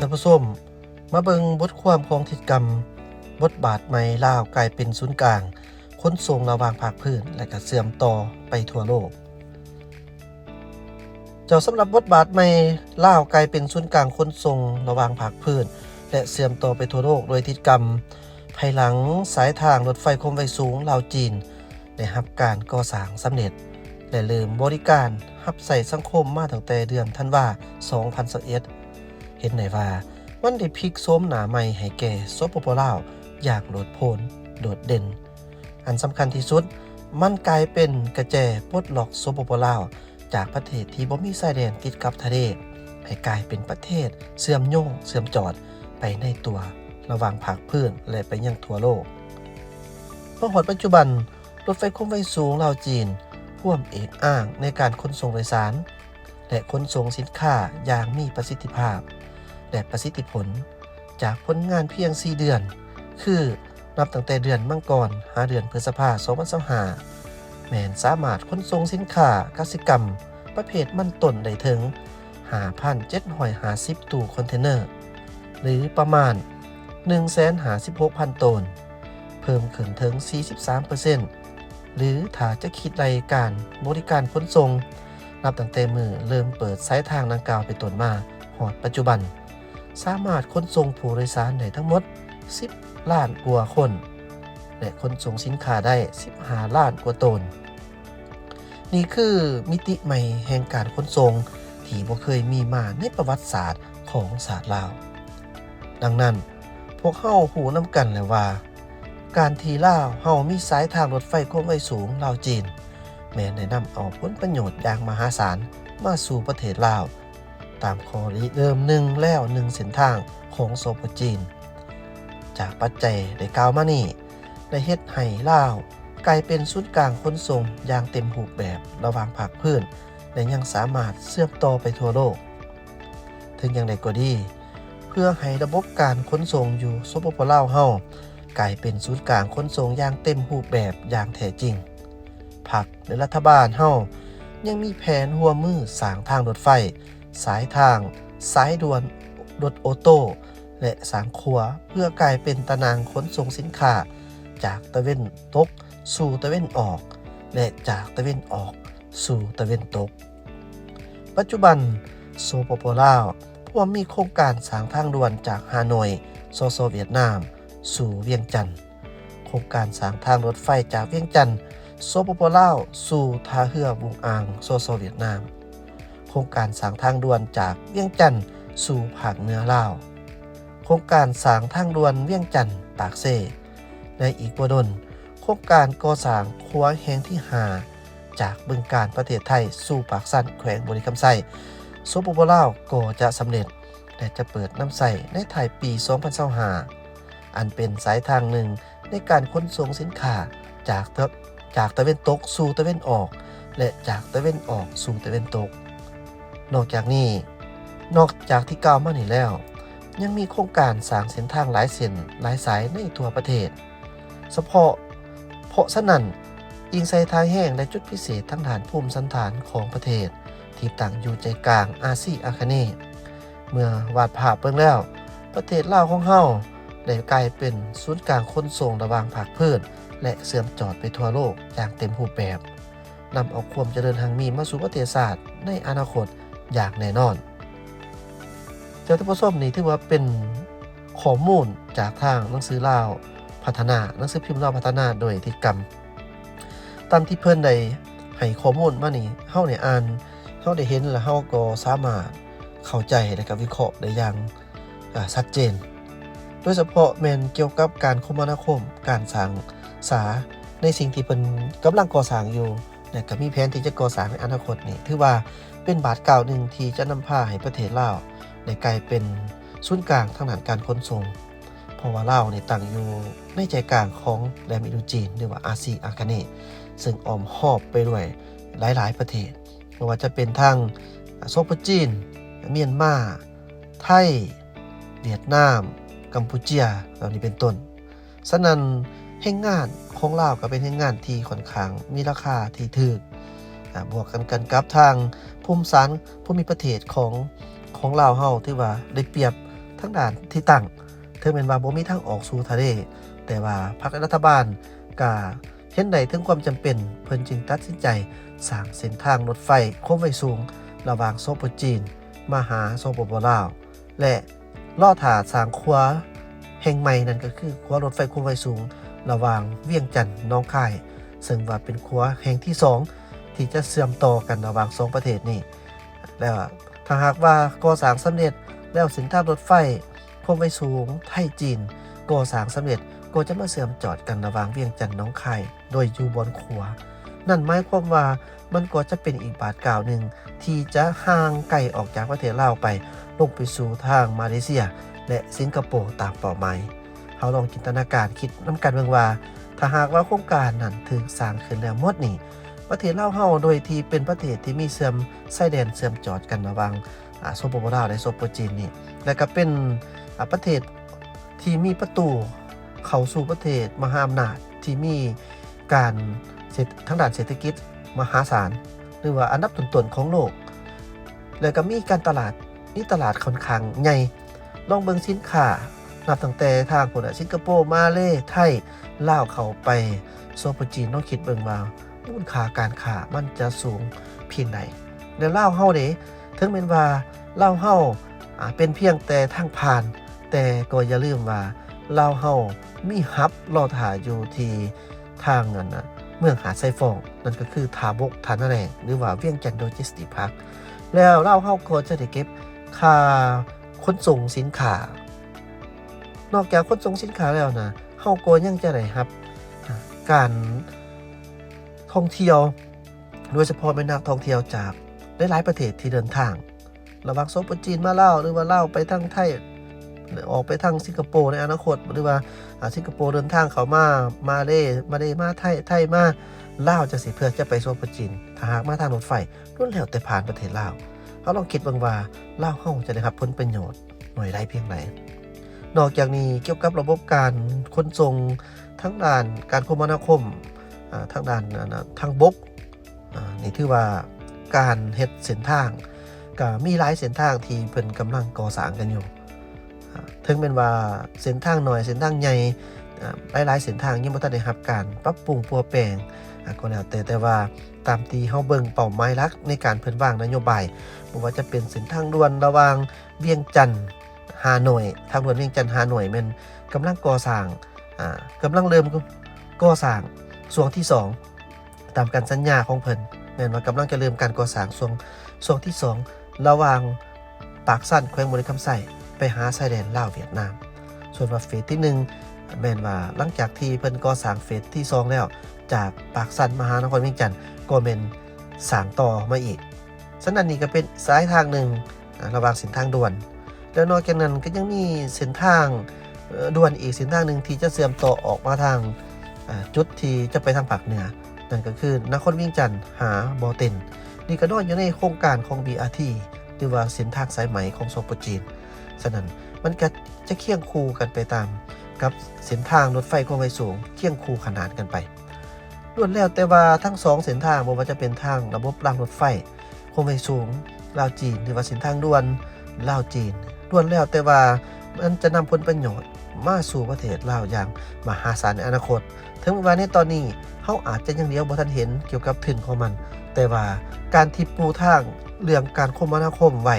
ທ່ານຜູ້ຊົມ ມາເບິ່ງບົດຄວາມຂອງທິດກຳ ບົດບາດໃໝ່ ລາວກາຍເປັນສູນກາງຂົນສົ່ງລະຫວ່າງພາກພື້ນ ແລະ ກະເຊື່ອມຕໍ່ໄປທົ່ວໂລກ. ເຈົ້າ, ສຳລັບບົດບາດໃໝ່ ລາວກາຍເປັນສູນກາງຂົນສົ່ງລະຫວ່າງພາກພື້ນ ແລະ ເຊື່ອມຕໍ່ໄປທົ່ວໂລກໂດຍທິດກຳ ພາຍຫຼັງສາຍທາງລົດໄຟຄວາມໄວສູງລາວ-ຈີນ ໄດ້ຮັບການກໍ່ສ້າງສຳເລັດ ແລະ ເລີ່ມບໍລິການຮັບໃຊ້ສັງຄົມມາຕັ້ງແຕ່ເດືອນທັນວາ ສອງພັນຊາວເອັດ ເຫັນໄດ້ວ່າມັນໄດ້ພລິກໂສມໜ້າໃໝ່ໃຫ້ແກ່ ສປປ ລາວ ຢ່າງໂລດໂຜນ, ໂດດເດັ່ນ. ອັນສຳຄັນທີ່ສຸດ, ມັນກາຍເປັນກະແຈປົດລັອກ ສປປ ລາວ ຈາກປະເທດທີ່ບໍ່ມີຊາຍແດນຕິດກັບທະເລ ໃຫ້ກາຍເປັນປະເທດເຊື່ອມໂຍງ, ເຊື່ອມຈອດໄປໃນຕົວລະຫວ່າງພາກພື້ນ ແລະ ໄປຍັງທົ່ວໂລກ. ມາຮອດປັດຈຸບັນ, ລົດໄຟຄວາມໄວສູງລາວ-ຈີນ ພວມເອກອ້າງໃນການຂົນສົ່ງໂດຍສານ ແລະ ຂົນສົ່ງສິນຄ້າຢ່າງມີປະສິດທິພາບ ແລະ ປະສິດທິຜົນ ຈາກຜົນງານພຽງສີ່ເດືອນ ຄື ນັບຕັ້ງແຕ່ເດືອນມັງກອນ ຫາເດືອນພຶດສະພາ ສອງພັນຊາວຫ້າ ແມ່ນສາມາດຂົນສົ່ງສິນຄ້າກະສິກຳປະເພດມັນຕົ້ນໄດ້ເຖິງ ຫ້າພັນເຈັດຮ້ອຍຫ້າສິບຕູ້ຄອນເທນເນີ ຫຼື ປະມານ ໜຶ່ງແສນຫ້າສິບຫົກພັນໂຕນ, ເພີ່ມຂຶ້ນເຖິງສີ່ສິບສາມເປີເຊັນ ຫຼື ຖ້າຈະຄິດໄລ່ການບໍລິການຂົນສົ່ງ ນັບຕັ້ງແຕ່ມື້ເລີ່ມເປີດສາຍທາງດັ່ງກ່າວເປັນຕົ້ນມາ ຮອດປັດຈຸບັນ ສາມາດຂົນສົ່ງຜູ້ໂດຍສານໄດ້ທັງໝົດສິບລ້ານກວ່າຄົນ ແລະ ຂົນສົ່ງສິນຄ້າໄດ້ສິບຫ້າລ້ານກວ່າໂຕນ. ນີ້ຄືມິຕິໃໝ່ແຫ່ງການຂົນສົ່ງທີ່ບໍ່ເຄີຍມີມາໃນປະຫວັດສາດຂອງຊາດລາວ. ດັ່ງນັ້ນ, ພວກເຮົາຮູ້ນຳກັນແລ້ວວ່າ ການທີ່ລາວເຮົາມີສາຍທາງລົດໄຟຄວາມໄວສູງລາວ-ຈີນ ແມ່ນໄດ້ນຳເອົາຜົນປະໂຫຍດຢ່າງມະຫາສານມາສູ່ປະເທດລາວ ຕາມຂໍ້ລິເລີ່ມໜຶ່ງແລ້ວໜຶ່ງເສັ້ນທາງຂອງ ສປ ຈີນ. ຈາກປັດໄຈໄດ້ກ່າວມານີ້ ໄດ້ເຮັດໃຫ້ລາວກາຍເປັນສູນກາງຂົນສົ່ງຢ່າງເຕັມຮູບແບບລະຫວ່າງພາກພື້ນ ແລະ ຍັງສາມາດເຊື່ອມຕໍ່ໄປທົ່ວໂລກ. ເຖິງຢ່າງໃດກໍດີ, ເພື່ອໃຫ້ລະບົບການຂົນສົ່ງຢູ່ ສປປ ລາວເຮົາ ກາຍເປັນສູນກາງຂົນສົ່ງຢ່າງເຕັມຮູບແບບຢ່າງແທ້ຈິງ, ພັກ ແລະ ລັດຖະບານເຮົາຍັງມີແຜນຮ່ວມມືສ້າງທາງລົດໄຟ, ສາຍທາງ, ສາຍດ່ວນ, ລົດໂອໂຕ້ ແລະ ສ້າງຂົວ ເພື່ອກາຍເປັນຕາໜ່າງຂົນສົ່ງສິນຄ້າຈາກຕາເວັນຕົກສູ່ຕາເວັນອອກ ແລະ ຈາກຕາເວັນອອກສູ່ຕາເວັນຕົກ. ປັດຈຸບັນ ສປປ ລາວ ພວມມີໂຄງການສ້າງທາງດ່ວນຈາກຮ່າໂນ້ຍ ສສ ຫວຽດນາມ ສູ່ວຽງຈັນ, ໂຄງການສ້າງທາງລົດໄຟຈາກວຽງຈັນ ສປປ ລາວ ສູ່ທ່າເຮືອວຸ່ງອ່າງ ສສ ຫວຽດນາມ, ໂຄງການສ້າງທາງດ່ວນຈາກວຽງຈັນສູ່ພາກເໜືອລາວ, ໂຄງການສ້າງທາງດ່ວນວຽງຈັນ-ປາກເຊ ແລະ ອີກບໍ່ດົນ ໂຄງການກໍ່ສ້າງຂົວແຫ່ງທີຫ້າ ຈາກບຶງການປະເທດໄທສູ່ປາກຊັນແຂວງບໍລິຄຳໄຊ ສປປ ລາວ ກໍຈະສຳເລັດ ແລະ ຈະເປີດນຳໃຊ້ໃນທ້າຍປີສອງພັນຊາວຫ້າ ອັນເປັນສາຍທາງໜຶ່ງໃນການຂົນສົ່ງສິນຄ້າຈາກຕະ ຈາກຕາເວັນຕົກສູ່ຕາເວັນອອກ ແລະ ຈາກຕາເວັນອອກສູ່ຕາເວັນຕົກ. ນອກຈາກນີ້, ນອກຈາກທີ່ກ່າວມານີ້ແລ້ວ, ຍັງມີໂຄງການສ້າງເສັ້ນທາງຫຼາຍເສັ້ນຫຼາຍສາຍໃນທົ່ວປະເທດ. ສະເພາະ ເພາະສະນັ້ນ, ອີງໃສ່ທ່າແຮງ ແລະ ຈຸດພິເສດທາງດ້ານພູມສັນຖານຂອງປະເທດ ທີ່ຕັ້ງຢູ່ໃຈກາງອາຊີອາຄະເນ, ເມື່ອວາດພາບເບິ່ງແລ້ວ, ປະເທດລາວຂອງເຮົາໄດ້ກາຍເປັນສູນກາງຂົນສົ່ງລະຫວ່າງພາກພື້ນ ແລະ ເຊື່ອມຈອດໄປທົ່ວໂລກຢ່າງເຕັມຮູບແບບ, ນຳເອົາຄວາມຈະເລີນຮັ່ງມີມາສູ່ປະເທດຊາດໃນອະນາຄົດຢ່າງແນ່ນອນ. ເຈົ້າ ທ່ານຜູ້ຊົມ, ນີ້ຖືວ່າເປັນຂໍ້ມູນຈາກທາງໜັງສືລາວພັດທະນາ, ໜັງສືພິມລາວພັດທະນາໂດຍທິດກຳ. ຕາມທີ່ເພິ່ນໄດ້ໃຫ້ຂໍ້ມູນມານີ້, ເຮົາໄດ້ອ່ານ, ເຮົາໄດ້ເຫັນ ແລະ ເຮົາກໍສາມາດເຂົ້າໃຈ ແລະ ກໍວິເຄາະໄດ້ຢ່າງ ອາ ຊັດເຈນ, ໂດຍສະເພາະແມ່ນກ່ຽວກັບການຄົມມະນາຄົມ, ການສ້າງສາໃນສິ່ງທີ່ເພິ່ນກຳລັງກໍ່ສ້າງຢູ່ ແລະ ກໍມີແຜນທີ່ຈະກໍ່ສ້າງໃນອະນາຄົດນີ້, ຖືວ່າເປັນບາດກ້າວໜຶ່ງທີ່ຈະນຳພາໃຫ້ປະເທດລາວໄດ້ກາຍເປັນສູນກາງທາງດ້ານການຂົນສົ່ງ, ເພາະວ່າລາວນີ້ຕັ້ງຢູ່ໃນໃຈກາງຂອງແດນມິດດູຈີນ ຫຼືວ່າອາຊີອາຄະເນ, ເຊິ່ງອ້ອມຮອບໄປດ້ວຍຫຼາຍໆປະເທດ, ບໍ່ວ່າຈະເປັນທາງ ສປ ຈີນ, ມຽນມາ, ໄທ, ຫວຽດນາມ, ກຳປູເຈຍ ເຫຼົ່ານີ້ເປັນຕົ້ນ. ສະນັ້ນ ແຮງງານຂອງລາວກໍເປັນແຮງງານທີ່ຂ້ອນຂ້າງມີລາຄາທີ່ຖືກ, ອາ, ບວກກັນ, ກັນກັບທາງພູມສານ, ພູມມີປະເທດຂອງ, ຂອງລາວເຮົາ ຖືວ່າໄດ້ປຽບ ທາງດ້ານທີ່ຕັ້ງ, ເຖິງແມ່ນວ່າບໍ່ມີທາງອອກສູ່ທະເລ, ແຕ່ວ່າພັກ ແລະ ລັດຖະບານກະເຫັນໄດ້ເຖິງຄວາມຈຳເປັນ, ເພິ່ນຈຶ່ງຕັດສິນໃຈສ້າງເສັ້ນທາງລົດໄຟຄວາມໄວສູງລະຫວ່າງ ສປ ຈີນ ມາຫາ ສປປ ລາວ ແລະ ລໍຖ້າສ້າງຂົວແຫ່ງໃໝ່, ນັ້ນກໍຄືຂົວລົດໄຟຄວາມໄວສູງລະຫວ່າງວຽງຈັນ ໜອງຄາຍ, ເຊິ່ງວ່າເປັນຂົວແຫ່ງທີສອງທີ່ຈະເຊື່ອມຕໍ່ກັນລະຫວ່າງສອງປະເທດນີ້. ແລ້ວຖ້າຫາກວ່າກໍ່ສ້າງສຳເລັດແລ້ວ, ເສັ້ນທາງລົດໄຟຄວາມໄວສູງໄທ-ຈີນກໍ່ສ້າງສຳເລັດ, ກໍຈະມາເຊື່ອມຈອດກັນລະຫວ່າງວຽງຈັນ ໜອງຄາຍ ໂດຍຢູ່ບ່ອນຂົວ. ນັ້ນໝາຍຄວາມວ່າມັນກໍຈະເປັນອີກບາດກ້າວໜຶ່ງທີ່ຈະຫ່າງໄກອອກຈາກປະເທດລາວໄປ, ລົງໄປສູ່ທາງມາເລເຊຍ ແລະ ສິງກະໂປຕາມເປົ້າໝາຍ. ເຮົາລອງຈິນຕະນາການຄິດນຳກັນເບິ່ງວ່າ, ຖ້າຫາກວ່າໂຄງການນັ້ນຖືກສ້າງຂຶ້ນແລ້ວໝົດນີ້, ປະເທດລາວເຮົາ ໂດຍທີ່ເປັນປະເທດທີ່ມີເຊື່ອມຊາຍແດນເຊື່ອມຈອດກັນລະຫວ່າງ ອາ ສປປ ລາວ ແລະ ສປ ຈີນນີ້ ແລະ ກໍເປັນ ອາ ປະເທດທີ່ມີປະຕູເຂົ້າສູ່ປະເທດມະຫາອຳນາດທີ່ມີການເສດ ທາງດ້ານເສດຖະກິດມະຫາສານ ຫຼືວ່າອັນດັບຕົ້ນໆຂອງໂລກ ແລະ ກໍມີການຕະຫຼາດ ມີຕະຫຼາດຂ້ອນຂ້າງໃຫຍ່. ລອງເບິ່ງສິນຄ້າ ນັບຕັ້ງແຕ່ທາງພຸ້ນນະ ສິງກະໂປ, ມາເລ, ໄທ, ລາວ ເຂົ້າໄປ ສປ ຈີນ, ລອງຄິດເບິ່ງວ່າມູນຄ່າການຄ້າມັນຈະສູງພຽງໃດ. ແລະ ລາວເຮົາເດ ເຖິງແມ່ນວ່າລາວເຮົາ ອາ ເປັນພຽງແຕ່ທາງຜ່ານ, ແຕ່ກໍຢ່າລືມວ່າລາວເຮົາມີຮັບລໍຖ້າຢູ່ທີ່ທາງ ອັນນະ ເມືອງຫາດຊາຍຟອງ, ນັ້ນກໍຄືທ່າບົກທ່ານາແລ້ງ ຫຼືວ່າວຽງຈັນໂລຈິສຕິກພາກ. ແລ້ວລາວເຮົາກໍຈະໄດ້ເກັບຄ່າຂົນສົ່ງສິນຄ້າ. ນອກຈາກຂົນສົ່ງສິນຄ້າແລ້ວນະ, ເຮົາກໍຍັງຈະໄດ້ຮັບ ອາ ການທ່ອງທ່ຽວ, ໂດຍສະເພາະແມ່ນນັກທ່ອງທ່ຽວຈາກຫຼາຍໆປະເທດທີ່ເດີນທາງ ລະຫວ່າງ ສປ ຈີນ ມາລາວ ຫຼືວ່າລາວໄປທາງໄທ, ອອກໄປທາງສິງກະໂປໃນອະນາຄົດ ຫຼືວ່າ ອາ ສິງກະໂປເດີນທາງເຂົ້າມາ ມາເລ, ມາເລມາໄທ, ໄທມາລາວ ຈັ່ງຊີ້ ເພື່ອຈະໄປ ສປ ຈີນ. ຖ້າຫາກມາທາງລົດໄຟ, ລ້ວນແລ້ວແຕ່ຜ່ານປະເທດລາວ. ເຮົາລອງຄິດເບິ່ງວ່າ ລາວເຮົາຈະໄດ້ຮັບຜົນປະໂຫຍດໜ້ອຍຫຼາຍພຽງໃດ. ນອກຈາກນີ້, ກ່ຽວກັບລະບົບການຂົນສົ່ງທາງດ້ານການຄົມມະນາຄົມ, ອາ, ທາງດ້ານ, ອັນນະ, ທາງບົກ, ອາ, ນີ້ຖືວ່າການເຮັດເສັ້ນທາງ ກໍມີຫຼາຍເສັ້ນທາງທີ່ເພິ່ນກຳລັງກໍ່ສ້າງກັນຢູ່. ອາ, ເຖິງແມ່ນວ່າເສັ້ນທາງນ້ອຍ, ເສັ້ນທາງໃຫຍ່, ອາ, ຫຼາຍໆເສັ້ນທາງຍັງບໍ່ທັນໄດ້ຮັບການປັບປຸງປົວແປງ, ອາ, ກໍແລ້ວແຕ່, ແຕ່ວ່າຕາມທີ່ເຮົາເບິ່ງເປົ້າໝາຍຫຼັກໃນການເພິ່ນວາງນະໂຍບາຍ, ບໍ່ວ່າຈະເປັນເສັ້ນທາງດ່ວນລະຫວ່າງວຽງຈັນ ຮ່າໂນ້ຍ, ທາງດ່ວນວຽງຈັນ ຮ່າໂນ້ຍ ແມ່ນກຳລັງກໍ່ສ້າງ, ອາ, ກຳລັງເລີ່ມກໍ່ສ້າງຊ່ວງທີສອງ ຕາມການສັນຍາຂອງເພິ່ນ ແມ່ນວ່າກຳລັງຈະເລີ່ມການກໍ່ສ້າງຊ່ວງ, ຊ່ວງທີສອງ ລະຫວ່າງປາກຊັນ ແຂວງບໍລິຄຳໄຊ ໄປຫາຊາຍແດນລາວຫວຽດນາມ. ສ່ວນວ່າເຟສທີໜຶ່ງ ແມ່ນວ່າຫຼັງຈາກທີ່ເພິ່ນກໍ່ສ້າງເຟສທີສອງແລ້ວ, ຈາກປາກຊັນມາຫານະຄອນວຽງຈັນ ກໍແມ່ນສ້າງຕໍ່ມາອີກ. ສະນັ້ນນີ້ກໍເປັນສາຍທາງໜຶ່ງ ອາ ລະຫວ່າງເສັ້ນທາງດ່ວນ. ແລ້ວນອກຈາກນັ້ນກໍຍັງມີເສັ້ນທາງ, ເອີ, ດ່ວນອີກເສັ້ນທາງໜຶ່ງທີ່ຈະເຊື່ອມຕໍ່ອອກມາທາງ, ອາ, ຈຸດທີ່ຈະໄປທາງພາກເໜືອ, ນັ້ນກໍຄືນະຄອນວຽງຈັນຫາບໍ່ເຕັນ. ນີ້ກໍນອນຢູ່ໃນໂຄງການຂອງ ບີ ອາ ທີ ຫຼືວ່າເສັ້ນທາງສາຍໄໝຂອງ ສປ ຈີນ. ສະນັ້ນມັນກໍຈະຄຽງຄູ່ກັນໄປຕາມກັບເສັ້ນທາງລົດໄຟຄວາມໄວສູງ, ຄຽງຄູ່ຂນານກັນໄປ. ລ້ວນແລ້ວແຕ່ວ່າທັງສອງເສັ້ນທາງ, ບໍ່ວ່າຈະເປັນທາງລະບົບລາງລົດໄຟຄວາມໄວສູງລາວ-ຈີນ ຫຼືວ່າເສັ້ນທາງດ່ວນລາວ-ຈີນ, ລ້ວນແລ້ວແຕ່ວ່າມັນຈະນຳຜົນປະໂຫຍດມາສູ່ປະເທດລາວຢ່າງມະຫາສານໃນອະນາຄົດ. ເຖິງແມ່ນວ່າໃນຕອນນີ້ເຮົາອາດຈະຍັງຫຼຽວບໍ່ທັນເຫັນກ່ຽວກັບທຶນຂອງມັນ, ແຕ່ວ່າການທີ່ປູທາງເລື່ອງການຄົມມະນາຄົມໄວ້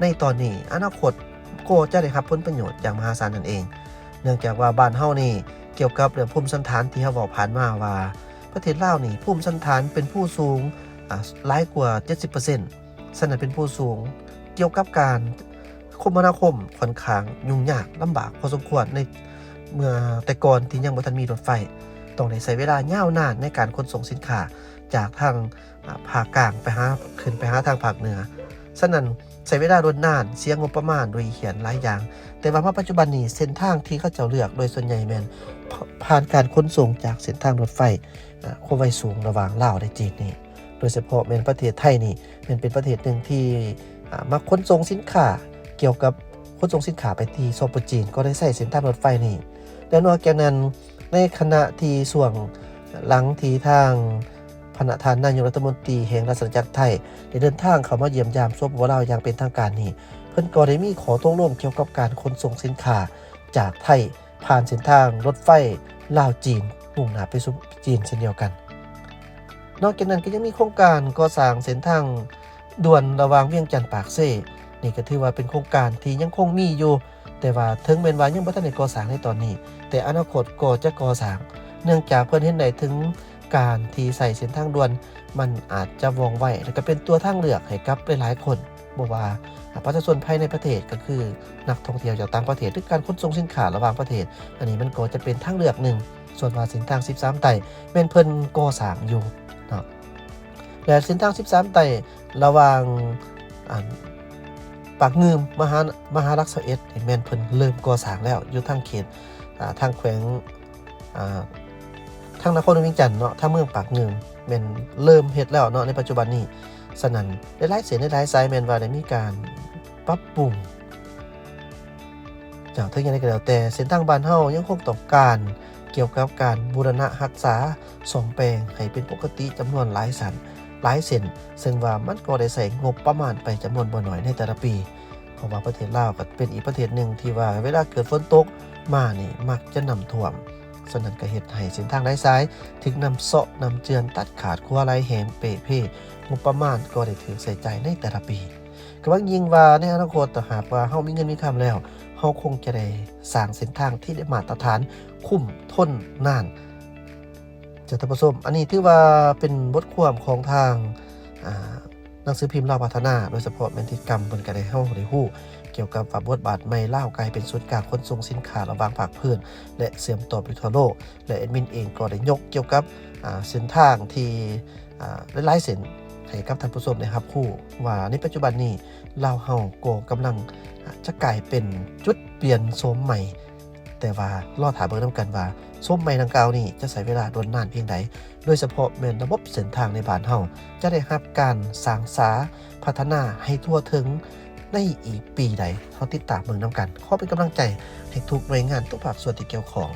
ໃນຕອນນີ້, ອະນາຄົດກໍຈະໄດ້ຮັບຜົນປະໂຫຍດຢ່າງມະຫາສານນັ້ນເອງ. ເນື່ອງຈາກວ່າບ້ານເຮົານີ້ ກ່ຽວກັບເລື່ອງພູມສັນຖານທີ່ເຮົາເວົ້າຜ່ານມາວ່າ ປະເທດລາວນີ້ພູມສັນຖານເປັນພູສູງ, ອາ, ຫຼາຍກວ່າເຈັດສິບເປີເຊັນ, ສະນັ້ນເປັນພູສູງ, ກ່ຽວກັບການຄົມມະນາຄົມຂ້ອນຂ້າງຫຍຸ້ງຍາກລຳບາກພໍສົມຄວນໃນເມື່ອແຕ່ກ່ອນທີ່ຍັງບໍ່ທັນມີລົດໄຟ, ຕ້ອງໄດ້ໃຊ້ເວລາຍາວນານໃນການຂົນສົ່ງສິນຄ້າຈາກທາງ, ອາ, ພາກກາງໄປຫາ, ຂຶ້ນໄປຫາທາງພາກເໜືອ. ສະນັ້ນ ໃຊ້ເວລາດົນນານ, ເສຍງົບປະມານດ້ວຍຫຍັງຫຼາຍຢ່າງ, ແຕ່ວ່າມາປັດຈຸບັນນີ້ ເສັ້ນທາງທີ່ເຂົາເຈົ້າເລືອກໂດຍສ່ວນໃຫຍ່ແມ່ນ ຜ່ານການຂົນສົ່ງຈາກເສັ້ນທາງລົດໄຟ, ອາ, ຄວາມໄວສູງລະຫວ່າງລາວ ແລະ ຈີນນີ້. ໂດຍສະເພາະແມ່ນປະເທດໄທນີ້ ແມ່ນເປັນປະເທດໜຶ່ງທີ່, ອາ, ມັກຂົນສົ່ງສິນຄ້າ, ກ່ຽວກັບຂົນສົ່ງສິນຄ້າໄປທີ່ ສປ ຈີນ ກໍໄດ້ໃຊ້ເສັ້ນທາງລົດໄຟນີ້. ແລະ ນອກຈາກນັ້ນ, ໃນຂະນະທີ່ຊ່ວງຫຼັງທີ່ທາງ ພະນະທ່ານນາຍົກລັດຖະມົນຕີແຫ່ງລາຊະອານາຈັກໄທ ໄດ້ເດີນທາງເຂົ້າມາຢ້ຽມຢາມ ສປປ ລາວ ຢ່າງເປັນທາງການນີ້, ເພິ່ ເພິ່ນກໍໄດ້ມີຂໍ້ຕົກລົງກ່ຽວກັບການຂົນສົ່ງສິນຄ້າຈາກໄທ ຜ່ານເສັ້ນທາງລົດໄຟລາວ-ຈີນ ມຸ່ງໜ້າໄປສູ່ຈີນເຊັ່ນດຽວກັນ. ນອກຈາກນັ້ນກໍຍັງມີໂຄງການກໍ່ສ້າງເສັ້ນທາງດ່ວນລະຫວ່າງວຽງຈັນ-ປາກເຊ, ນີ້ກໍຖືວ່າເປັນໂຄງການທີ່ຍັງຄົງມີຢູ່, ແຕ່ວ່າເຖິງແມ່ນວ່າຍັງບໍ່ທັນໄດ້ກໍ່ສ້າງໃນຕອນນີ້, ແຕ່ອະນາຄົດກໍຈະກໍ່ສ້າງ, ເນື່ອງຈາກເພິ່ນເຫັນໄດ້ເຖິງການທີ່ໃຊ້ເສັ້ນທາງດ່ວນ ມັນອາດຈະວ່ອງໄວ ແລະ ກໍເປັນຕົວທາງເລືອກໃຫ້ກັບຫຼາຍໆຄົນ. ບໍ່ວ່າ ອາ ປະຊາຊົນພາຍໃນປະເທດ ກໍຄືນັກທ່ອງທ່ຽວຈາກຕ່າງປະເທດ ຫຼື ການຂົນສົ່ງສິນຄ້າລະຫວ່າງປະເທດ, ອັນນີ້ມັນກໍຈະເປັນທາງເລືອກໜຶ່ງ. ສ່ວນວ່າເສັ້ນທາງສິບສາມໃຕ້ ແມ່ນເພິ່ນກໍ່ສ້າງຢູ່ເນາະ ແລະ ເສັ້ນທາງສິບສາມໃຕ້ ລະຫວ່າງ ອັນ ປາກງື່ມ ມະຫາ ມະຫາລັກຊາວເອັດ ນີ້ແມ່ນເພິ່ນເລີ່ມກໍ່ສ້າງແລ້ວ ຢູ່ທາງເຂດ ອາ ທາງແຂວງ ອາ ທາງນະຄອນຫຼວງວຽງຈັນເນາະ ທາງເມືອງປາກງື່ມ ແມ່ນເລີ່ມເຮັດແລ້ວເນາະໃນປັດຈຸບັນນີ້. ສະນັ້ນ ຫຼາຍໆເສັ້ນ ຫຼາຍໆສາຍ ແມ່ນວ່າໄດ້ມີການປັບປຸງ. ເຈົ້າ ເຖິງຢ່າງໃດກໍແລ້ວແຕ່ ເສັ້ນທາງບ້ານເຮົາຍັງຄົງຕ້ອງການກ່ຽວກັບການບູລະນະຮັກສາ ສ້ອມແປງໃຫ້ເປັນປົກກະຕິຈຳນວນຫຼາຍຊັ້ນ ຫຼາຍເສັ້ນ, ເຊິ່ງວ່າມັນກໍໄດ້ໃຊ້ງົບປະມານໄປຈຳນວນບໍ່ໜ້ອຍໃນແຕ່ລະປີ. ເພາະວ່າປະເທດລາວກໍເປັນອີກປະເທດໜຶ່ງທີ່ວ່າເວລາເກີດຝົນຕົກມານີ້ມັກຈະນ້ຳຖ້ວມ, ສະນັ້ນກໍເຮັດໃຫ້ເສັ້ນທາງຫຼາຍສາຍຖືກນ້ຳເຊາະນ້ຳເຈື່ອນຕັດຂາດ, ຂົວໄຫຼແຫ້ງເປ່ເພ, ງົບປະມານກໍໄດ້ຖືກໃຊ້ຈ່າຍໃນແຕ່ລະປີ. ກໍຫວັງຍິ່ງວ່າໃນອະນາຄົດ ຖ້າຫາກວ່າເຮົາມີເງິນມີຄຳແລ້ວ, ເຮົາຄົງຈະໄດ້ສ້າງເສັ້ນທາງທີ່ໄດ້ມາດຕະຖານ, ຄຸ້ມ, ທົນນານ. ເຈົ້າ ທ່ານຜູ້ຊົມ, ອັນນີ້ຖືວ່າເປັນບົດຄວາມຂອງທາງ ອາ ໜັງສືພິມລາວພັດທະນາ, ໂດຍສະເພາະແມ່ນທິດກຳ ເພິ່ນກໍໄດ້ເຮົາໄດ້ຮູ້ກ່ຽວກັບວ່າບົດບາດໃໝ່ ລາວກາຍເປັນສູນກາງຂົນສົ່ງສິນຄ້າລະຫວ່າງພາກພື້ນ ແລະ ເຊື່ອມຕໍ່ໄປທົ່ວໂລກ ແລະ ແອດມິນເອງກໍໄດ້ຍົກກ່ຽວກັບ ອາ ເສັ້ນທາງທີ່ ອາ ຫຼາຍໆເສັ້ນໃຫ້ກັບທ່ານຜູ້ຊົມໄດ້ຮັບຮູ້ວ່າ ໃນປັດຈຸບັນນີ້ ລາວເຮົາກໍກຳລັງ ອາ ຈະກາຍເປັນຈຸດປ່ຽນໂສມໃໝ່. ແຕ່ວ່າລໍຖ້າເບິ່ງນຳກັນວ່າ ໂສມໃໝ່ດັ່ງກ່າວນີ້ຈະໃຊ້ເວລາດົນນານພຽງໃດ, ໂດຍສະເພາະແມ່ນລະບົບເສັ້ນທາງໃນບ້ານເຮົາຈະໄດ້ຮັບການສ້າງສາພັດທະນາໃຫ້ທົ່ວເຖິງໃນອີກປີໃດ. ເຮົາຕິດຕາມເບິ່ງນຳກັນ. ຂໍເປັນກຳລັງໃຈໃຫ້ທຸກໜ່ວຍງານ, ທຸກພາກສ່ວນທີ່ກ່ຽວຂ້ອງ.